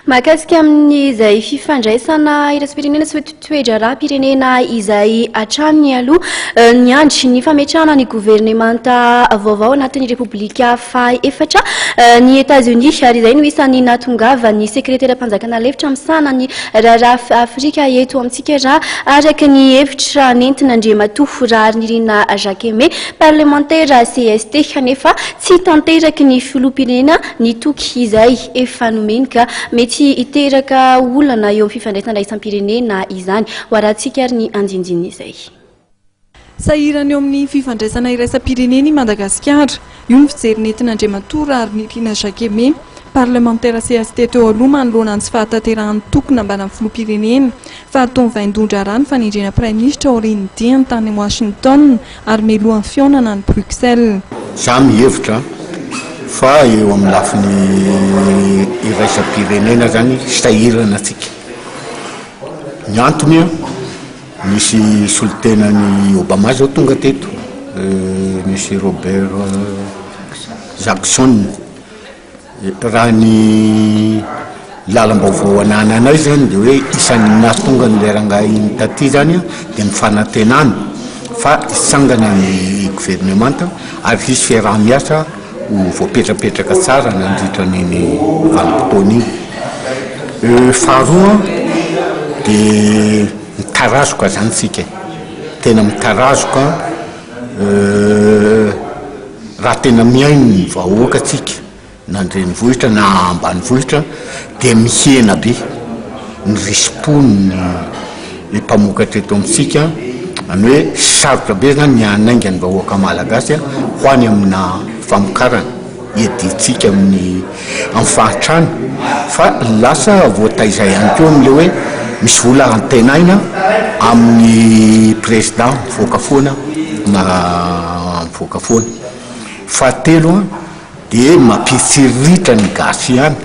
Mahakasika amin'izay fifandraisana iraisam-pirenena sy toe-draharaham-pirenena izay hatrany aloha eh, niandry ny fametrahana ny governemanta vaovao anatin'ny Repoblika fahaefatra eh, ny Etazonia ary izay no isan'ny nahatongavan'ny sekreteram-panjakana lefitra misahana ny raharaha Afrika eto amintsika raha araka ny hevitra nentin'Andriamatoa Raharinirina Jacques Aimé, parlemantera cst kanefa tsy tanteraky ny filoham-pirenena ny toky izay efa nomeny ka mety hiteraka olana eo amin'ny fifandraisana iraisam-pirenena izany. Ho arahantsika ary ny andindinin'izay. Sahirana eo amin'ny fifandraisana iraisam-pirenena i Madagasikara. Io ny fijery nentin'Andriamatoa Raharinirina Jacques Aimé, parlemantera cst teo aloha manoloana ny tsy fahatanterahan'ny toky nambaran'ny filoham-pirenena fa hataony vaindohan-draharaha ny fanendrena praiminisitra aorian'ny diany tany Washington ary melohan'ny fihaonana any Bruxelles. Za mihevitra fa eo amin'ny lafiny iraisam-pirenena zany sahirana tsika. Ny antony an, nisy solontenan'i Obama zao tonga teto, nisy Robert Jackson. Raha ny lalam-baovao anananay zany dia hoe isan'ny nahatonga an'ilay rangahy iny taty zany dia ny fanantenana fa hitsangana ny governemanta ary hisy fiaraha-miasa ho voapetrapetraka tsara nandritra an'iny vanim-potoana iny. Faharoa dia mitarazoka zany tsika e, tena mitarazoka. Raha tena mihaino ny vahoaka tsika na an-drenivohitra na ambanivohitra dia mihena be ny risi-pon'ny mpamokatra eto amintsika, izany hoe sarotra be zany ny hanainga ny vahoaka malagasy ho any amina famokarana hiadiantsika amin'ny amin'ny fahantrana fa lasa voataiza ihany koa amin'ilay hoe misy vola antenaina amin'ny président mivoaka foana na mivoaka foana. Fahatelo dia mampitsiriritra ny gasy ihany.